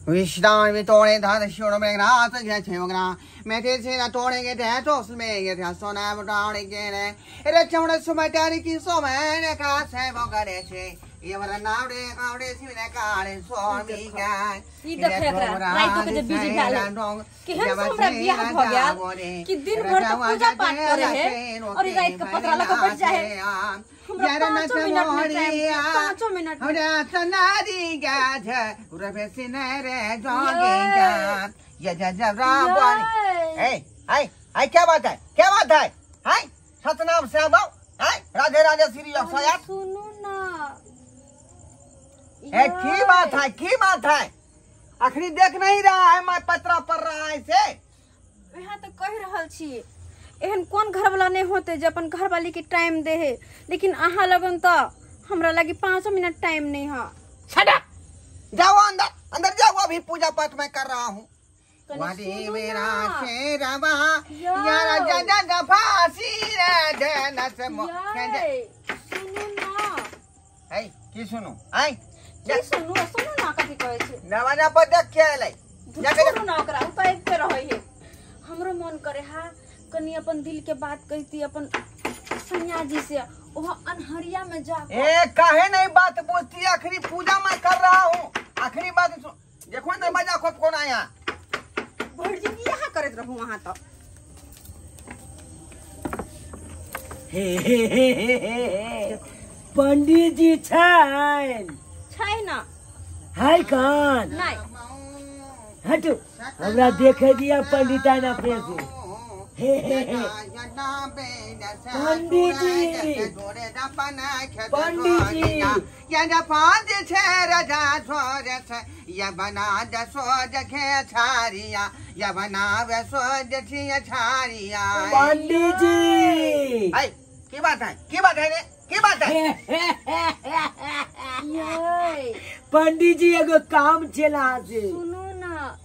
विश्राम तोड़े धर शिवड़ में रात गया छेवगरा मैं थे से तोड़े के थे तो उसमें ये था सोना बटाड़े के रे रे चमड़े सुमटारी की सो मैंने का से वो करे छे ये वरा नावड़े कावड़े सिने काले स्वामी का ई देखे एकरा रात के जे बिजी भेल केहन से हमरा बियाह भ गेल कि दिन भर तो पूजा पाठ करे है और रात के पतरा लग बैठ जाए। हमरा 5 मिनट में टाइम 5 मिनट हमरा सनारी गाछ रबे सिने रे जोगे गा ये जा जा राम ए आई आई क्या बात है क्या बात है हाय सतनाम से बाऊ हाय राधे राधे श्री अक्षय सुनो ना ए की बात है की बात है अखनी देख नहीं रहा है मैं पतरा पड़ रहा है से यहाँ तो कह रहल छी एहन कोन घर वाला नहीं होते जे अपन घर वाली के टाइम दे है, लेकिन अहाँ लगन तो हमरा लगी 5 मिनट टाइम नहीं है। छड़ा जाओ अंदर अंदर जाओ अभी पूजा पाठ मैं कर रहा हूँ। वादी मेरा शेरवा यारा जा जा फांसी रे देना से मो सुनो ना ए की सुनो आई की सुनो सुनो ना कथि कहै छै दरवाजा पर देख के आले जाके ना ओकरा उपाय पे रहै है। हमरो मन करे हा कनी अपन दिल के बात कहती अपन सैया जी से वह अनहरिया में जा ए काहे नहीं बात पूछती आखिरी पूजा मैं कर रहा हूँ आखिरी बात देखो दरवाजा खोल कौन आया भर जी यहाँ करत रहू वहां तो हे हे हे हे पंडित जी छैन छै ना हाय कान नहीं हटो हमरा देखे दिया पंडिताइन अपने से। हे हे हे पंडित जी पंडित जी पंडित जी की बात है की बात है रे की बात है पंडित जी एगो काम चला से सुनो ना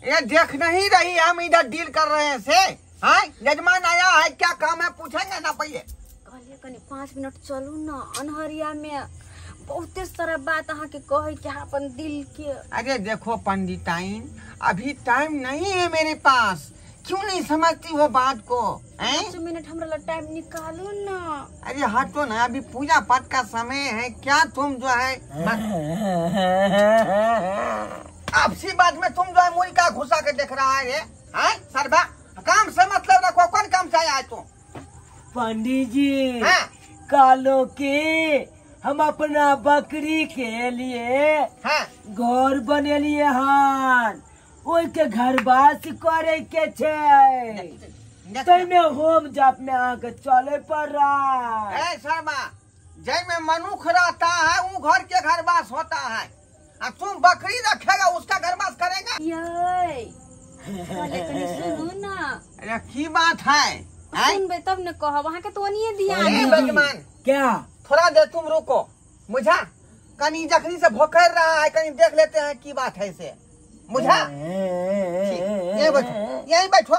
ये देख नहीं रही हम इधर डील कर रहे हैं से हाँ यजमान आया है क्या काम है पूछेंगे ना पहले कहलिए कनी 5 मिनट चलू ना अनहरिया में बहुते सारा बात अहाँ के कहे के अपन दिल के। अरे देखो पंडिताइन अभी टाइम नहीं है मेरे पास क्यों नहीं समझती वो बात को? 5 मिनट हमरा ला टाइम निकालो ना। अरे हटो ना अभी पूजा पाठ का समय है क्या तुम जो है आपसी बात में तुम जो है मुझे का घुसा के देख रहा है रे सरबा काम से मतलब रखो कौन काम से आया तुम? पंडित जी हाँ? कालो के हम अपना बकरी के लिए हाँ? घर बनेलिए हन ओई के घरवास करे के छै तैमे होम जाप में आके चले पड़ रहा है। शर्मा जय में मनुख रहता है वो घर के घरवास होता है और तुम बकरी रखेगा उसका घरवास करेगा? सुनो ना अरे की बात है सुनबे तब न कहब अहाँ के तो ओनिए दिया। बजमान क्या थोड़ा देर तुम रुको मुझा कहीं जखनी से भोकर रहा है कहीं देख लेते हैं की बात है इसे मुझा यही बैठो यही बैठो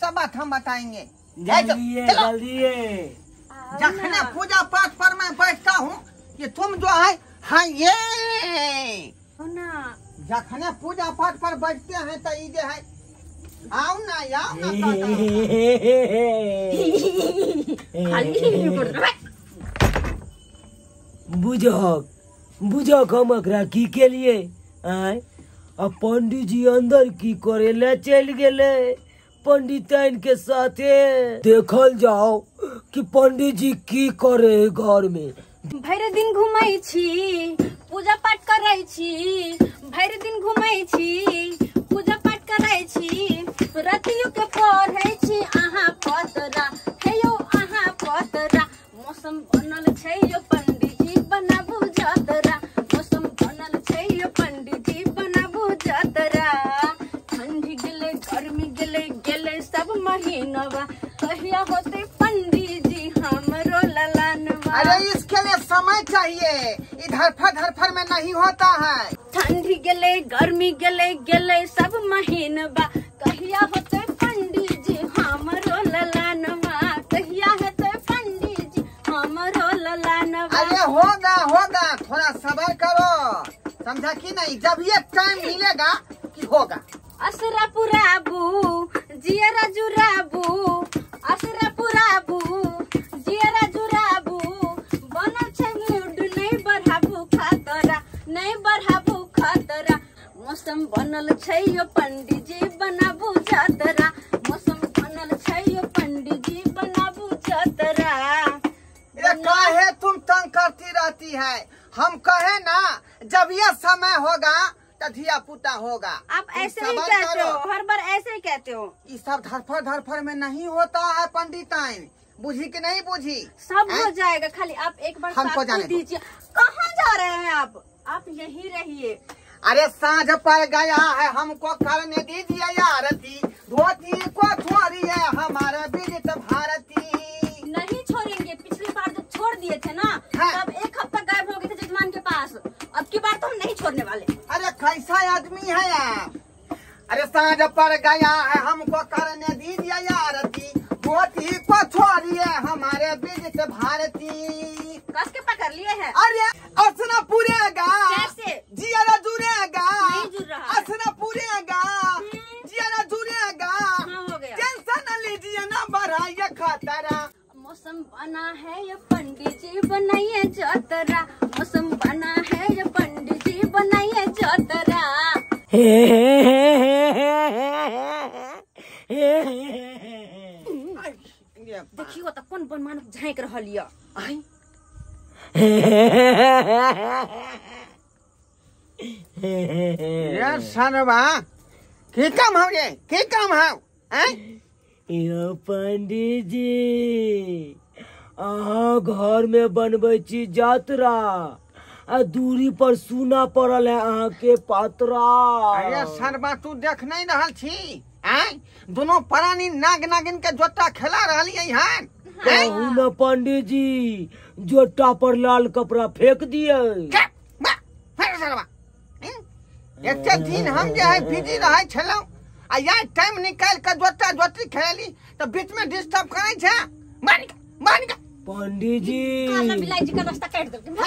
सब बात हम बताएंगे। जल्दी जल्दी जखने पूजा पाठ पर मैं बैठता हूँ ये तुम जो है हाँ ये ना जखने पूजा पाठ पर बैठते हैं तो ये है आओ ना आओ ना बुझक बुझक हम एकरा की के लिए आय अब पंडित जी अंदर की करे ले चल गेले पंडिताइन के साथे देखल जाओ कि पंडित जी की करे घर में। भरि दिन घुमै छी पूजा पाठ करै छी भरि दिन घुमै छी पूजा पाठ करै छी रतियो के पढ़ै छी अहाँ पतरा हे यौ अहाँ पतरा मौसम बनल छै यो पंडित जी बनाबू जतरा मौसम बनल छै यो पंडित जी बनाबू जतरा ठंडी गेलै गर्मी गेलै गेलै सब महीनवा कहिया होते पंडित जी हमरो ललनवा। अरे इसके लिए समय चाहिए इधर फर में नहीं होता है। ठंडी गेलै गर्मी गेलै गेलै सब महीनवा कहिया होते पंडित जी हमरो ललनवा कहिया होते पंडित जी हमरो ललनवा। अरे होगा होगा थोड़ा सब्र करो समझा कि नहीं? जब ये टाइम मिलेगा कि होगा। असरा पुराबू जियरा जुराबू, असरा पुराबू जियरा जुराबू, बनल छै मूड नहीं बढ़ाबू खतरा, नहीं बढ़ाबू खतरा, मौसम बनल छै यो पंडित जी बनाबू जतरा, मौसम बनल छै यो पंडित जी बनाबू जतरा। ये काहे तुम तंग करती रहती है? हम कहे ना जब ये समय होगा तो धिया पुता होगा। आप ऐसे ही कहते हो, हर बार ऐसे ही कहते हो। ये सब धरफर धरफर में नहीं होता है पंडिताइन, बुझी कि नहीं बुझी? सब हो जाएगा, खाली आप एक बार हमको जाने दीजिए। कहाँ जा रहे हैं आप? आप यहीं रहिए। अरे साँझ पर गया है, हमको करने दीजिए आरती, धोती को छोड़िए हमारा विदित भारती। नहीं छोड़ेंगे, पिछली बार जब छोड़ दिए थे ना, हाँ। तब एक हफ्ता गायब हो गए थे जजमान के पास, अब की बार तो हम नहीं छोड़ने वाले। अरे कैसा आदमी है आप? अरे साँझ पर गया है, हमको करने दीजिए आरती, धोती को छोड़िए हमारे विदित भारती। कस के पकड़ लिए हैं। अरे असना पूरेगा कैसे? जियारा जुड़ेगा, नहीं जुड़ रहा। असना पूरेगा जियारा जुड़ेगा, हाँ हो गया। टेंशन न लीजिए ना बढ़ाइए खतरा। मौसम बना है ये पंडित जी बनाइए जतरा, मौसम बना है ये पंडित जी बनाइए जतरा। देखियो तो कौन बनमान झाँक रहल ये। यार सनवा की काम हौ रे, की काम हौ? यो पंडित जी अहाँ घर में बनबै छी जातरा, आ दूरी पर सुना पड़ल है अहाँ के पात्रा। अरे सरबा तू देख नहीं रहल छी? आय दोनों प्राणी नाग नागिन के जोता खेला रहलियै हन। कहू न पंडित जी जोटा पर लाल कपड़ा फेंक दिए। एते दिन हम जे है बिजी रहै छलहुँ आ यार टाइम निकाल के जोता जोती खेली तो बीच में डिस्टर्ब करै छै। मान मान पंडित जी काला बिलाई जी का रास्ता काट देलखिन। मान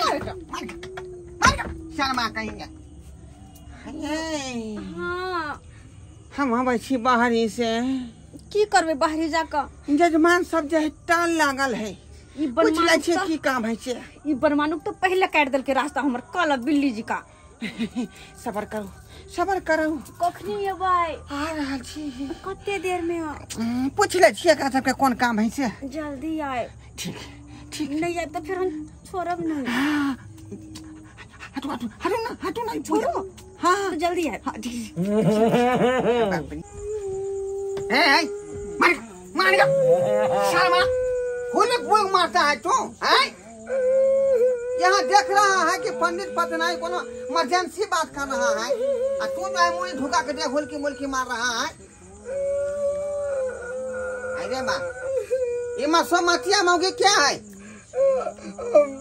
शर्मा कहेंगे। हाँ हम अबै छी बाहरी से। की करबै बाहरी जाकऽ? जजमान सब जे है टाल लागल है, ई पूछ लै छै की काम है छै। ई बनमानुक तो पहले काट देलकै रास्ता हमर काला बिल्ली जी का। सबर करू सबर करू। कखनी अबै? आ रहल छी। कते देर में? पूछ लै छियै एकरा सबके कोन काम है से। जल्दी आए। ठीक ठीक। नहीं आए तो फिर हम छोड़ब नहीं। हटू हटू हटू ना, हटू ना, छोड़ो। हाँ तो जल्दी आए। हाँ ठीक। ए ए मार मार शर्मा हुलक बुक मारता है तू हैं? यहाँ देख रहा है कि पंडित पटनाई कोनो इमरजेंसी बात कर रहा है और तू जो है मुँह झुका के देख हुलकी मुलकी मार रहा है। अरे बा ये मसोमतिया मौगी क्या है?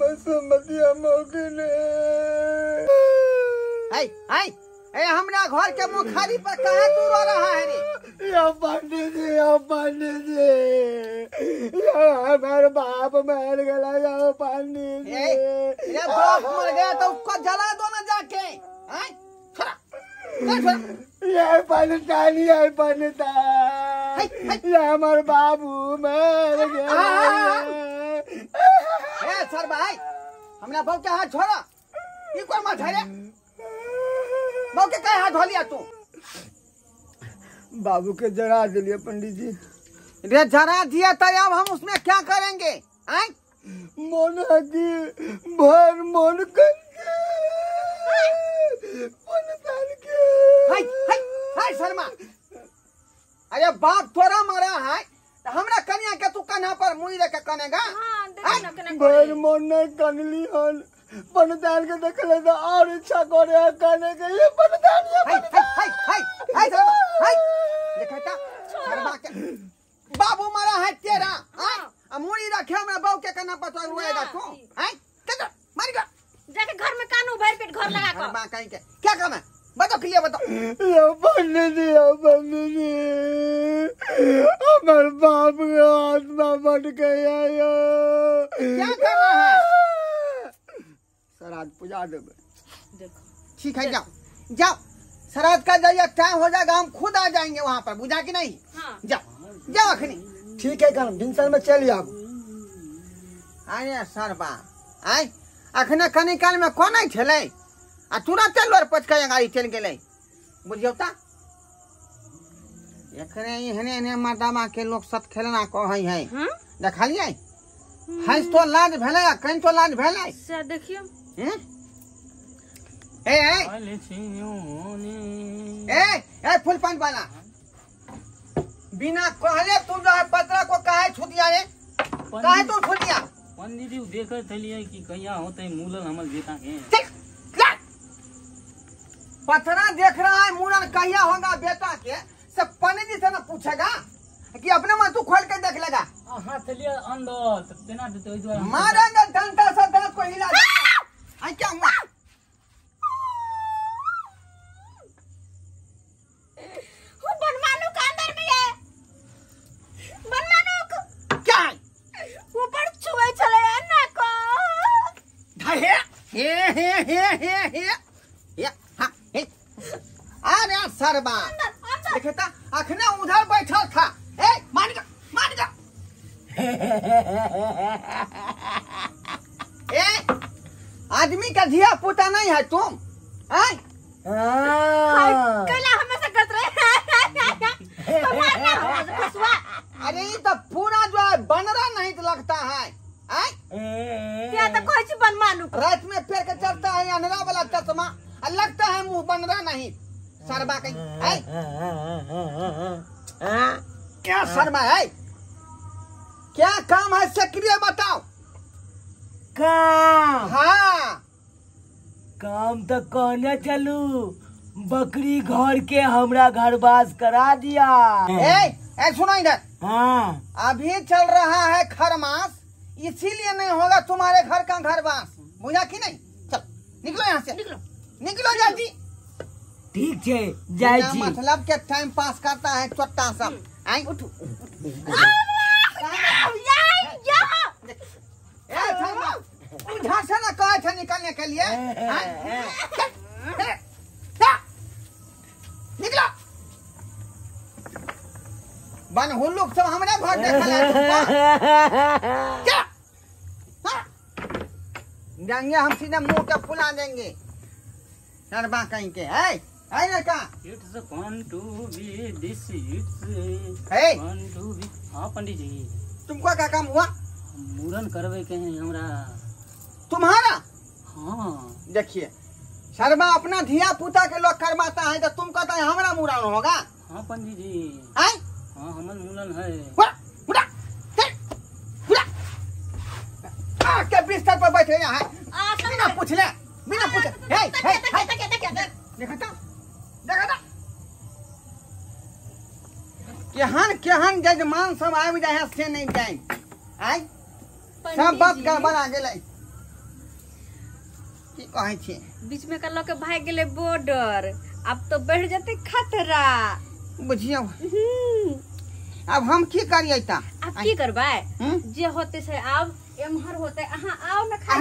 मसोमतिया मौगी ने है है ए हमरा घर के मुखारी पर काहे तू रो रहा है रे? या पंडित जी, या पंडित जी, या हमारे बाप मर गया, या पंडित जी। ये बाप मर गया तो उसको जला दो ना जाके। हैं छोड़ा छोड़ा। ये पंडित, ये पंडित, ये हमारे बाबू मर गया। ए सर भाई हमरा बाप के हाथ छोड़ा, ई कोन मत है रे? बाबू के काहे हाथ धो लिया तू? बाबू के जरा दिलिए पंडित जी। रे जरा दिया तो अब हम उसमें क्या करेंगे? आए मन है कि भर मन करके मन के। हाय हाय हाय शर्मा, अरे बाप तोरा मारा है तो हमरा कन्या के तू कन्हा पर मुई रख के कनेगा? हां देख ना कने भर मन ने कनली हन पनदान के देखले तो और इच्छा करे कने के। ये पनदान, ये हाय हाय हाय हाय शर्मा हाय देखता शर्मा के बाबू मारा है तेरा। हां आ मुड़ी रखे हमरा बाबू के कन्हा पर तो रोएगा तू? हैं चल मार गा जाके घर में कानू भर पेट घर लगा कर। शर्मा कहीं के क्या काम है बताओ, क्लियर बताओ। ये पंडित जी, ये पंडित जी, हमारे बाप के आत्मा बन गया। क्या कर रहा है? सर आज पूजा देबे। देखो ठीक है, जाओ जाओ, श्राद्ध का जाइए, टाइम हो जाएगा, हम खुद आ जाएंगे वहाँ पर, बुझा कि नहीं? हाँ। जाओ जाओ अखनी। ठीक है, कल भिनसर में चल आबू। अरे सरबा आय अखने कनी काल में कोना छलै आ तुरंत लोर पचका गाड़ी चलि गेलै, बुझियौ त एखने एहने एहने मर्दामा के लोग सब खेलना कहै है। हाँ? देखलियै हंस तो लाज भेलै आ कनि तो लाज भेलै से देखियौ। ए ए ए ए फुल पंच वाला, बिना कहले तुम जो है पतरा को काहे छू दिया रे? काहे तुम छू दिया? पंडित जी देखत हलियै कि कहिया होतै मूलन हमर बेटा के। पथरा देख रहा है मूलन कहिया होगा बेटा के, सब पंडित जी से ना पूछेगा कि अपने मन तू खोल के देख लेगा। हाथ लिए अंदर त तेना देते ओइ दुआरे मारेंगे डंडा से दांत को हिला देंगे। आई क्या हुआ? वो बनमानू का अंदर में है, बनमानू क्या है? ऊपर छुए चले ना को हे हे हे हे हे हे हे हां हे। अरे सरबा देखता अखने उधर बैठल था। ए मान जा मान जा। ए आदमी का धिया पुता नहीं है तुम? आय कैला हमेशा करत रहे तो मारना हो फसवा। अरे ये तो पूरा जो है बनरा नहीं तो लगता है। आय क्या तो कोई चीज बनमानू रात में फेर के चलता है अंधेरा वाला चश्मा, लगता है मुंह बनरा नहीं सरबा कहीं। आय क्या शर्मा है? क्या काम है सक्रिय बताओ। काम? हाँ काम तो कहने चलू, बकरी घर के हमरा घर बास करा दिया। ए, ए सुनो इधर। हाँ अभी चल रहा है खरमास, इसीलिए नहीं होगा तुम्हारे घर का घर बास, बुझा कि नहीं? चल निकलो यहाँ से, निकलो निकलो जल्दी। ठीक है जाय छी। मतलब के टाइम पास करता है चोट्टा सब। आई उठो। ए शर्मा उधर से ना कहे थे निकलने के लिए। निकलो बन हुल्लुक सब हमरा घर देखल है। क्या जाएंगे हम सीधे मुंह के फुला देंगे शर्मा कहीं के। है है लड़का it's fun to be this, it's fun to be. हां पंडित जी तुमको क्या काम हुआ? मूड़न करवे के हैं हमरा। तुम्हारा? हाँ देखिए शर्मा अपना धिया पुता के लोग करवाता है तो तुम कहता है हमरा मूड़न होगा। हाँ पंडित जी। आय हाँ हमर मूड़न है। उड़ा उड़ा आ के बिस्तर पर बैठे हैं बिना पूछले, बिना पूछे। हे हे देखा था, देखा था केहन केहन जजमान सब आबि जाए है से नहीं जाए। आय सब बात गड़बड़ा गेलै। की कहै छी? बीच में का लके भाग गेलै बॉर्डर, अब तो बढ़ जते खतरा। बुझियौ अब हम की करियै ता? अब की करबै जे होते से आब एमहर होते। अहाँ आओ ना खा।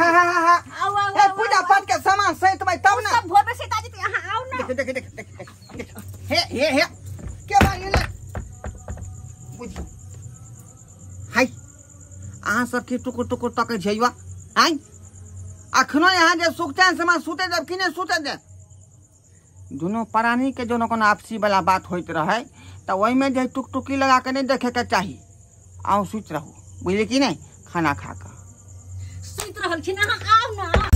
आओ आओ ए पूजा पाठ के सामान सैतबै तब ना। सब भोर में सैता जेतै। अहाँ आओ ना। देख देख देख देख देख हे हे हे के बारी ले बुझियौ। हाय अहाँ सब की टुकुर टुकुर तकै छियै? आइ अखनो यहाँ जे सुखचैन से सुते देब कि नहीं सुते देब? दुनू प्राणी के जो कोनो आपसी वाला बात होइत रहे तो ओहिमे जे टुकटुकी लगा के नहीं देखे के चाही। आउ सुति रहू, बुझलियै कि नहीं? खाना खा के सुति रहल छी। अहाँ आउ ना।